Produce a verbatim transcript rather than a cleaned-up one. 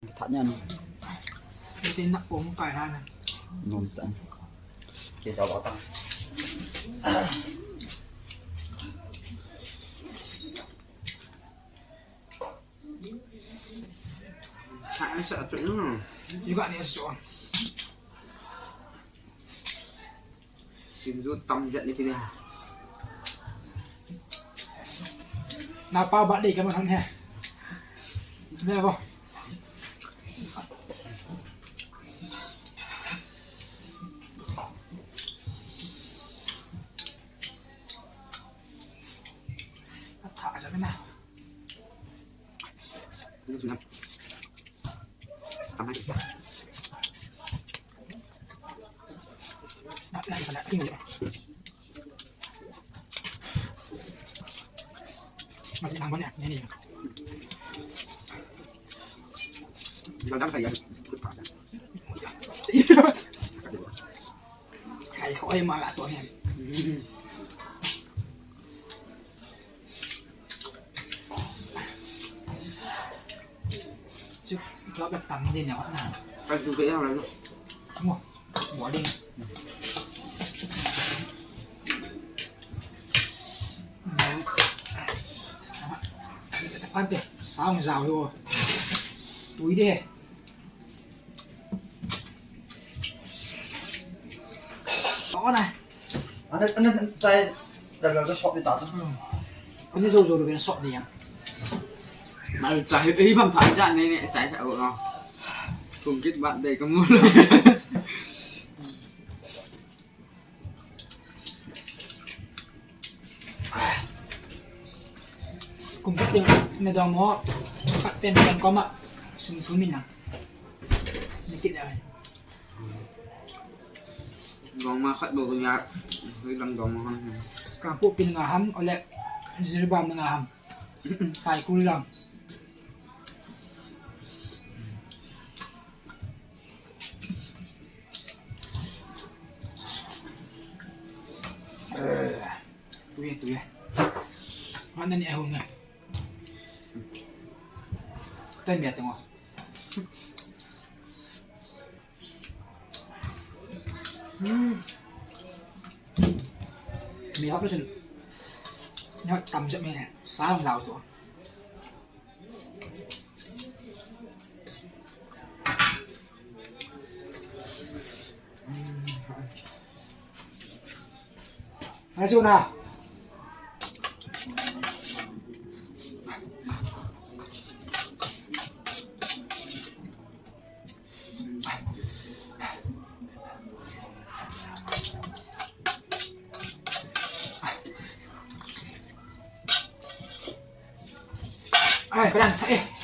Tha nia no. Ite na pom kai na na. Nom ta. Ke ta ba ta. Tha sa chu. Iba ni so. Singju tam jat ni tina. Napa ba dei ka man hon he. Ve bo. Tha sa na. Ai, khoi ma la to hen. Chu, chu ba tam din na na. Ka chu ke ya la. Mo, mo ding. Ante, sang jao yo. Tui de. Tao na. Ana, ana, tai, ta la, ta sop ni ta. Ani jo jo lo ben sop ni ya. Mal cha hi, hi bam tha ja ne ne, sai sa o no. Kum kit bat dei ka mu lo. Kum kit te ne dong mo. Khat pen pen ko ma. Sum thu min na. Ni kit le. Dong ma khat bou nia, hui lang dong ma khat. Ka pu pin nga ham, ole zirba nga ham. Kai kul lang. Eh, tuye, tuye. Mana ni ehun nga. Tan biya tengok. Hmm. Mi hot lu chun. Mi hot tam jep mi. Sa hung lau chu. Hmm. Hai, Suna. Ai, keren, eh.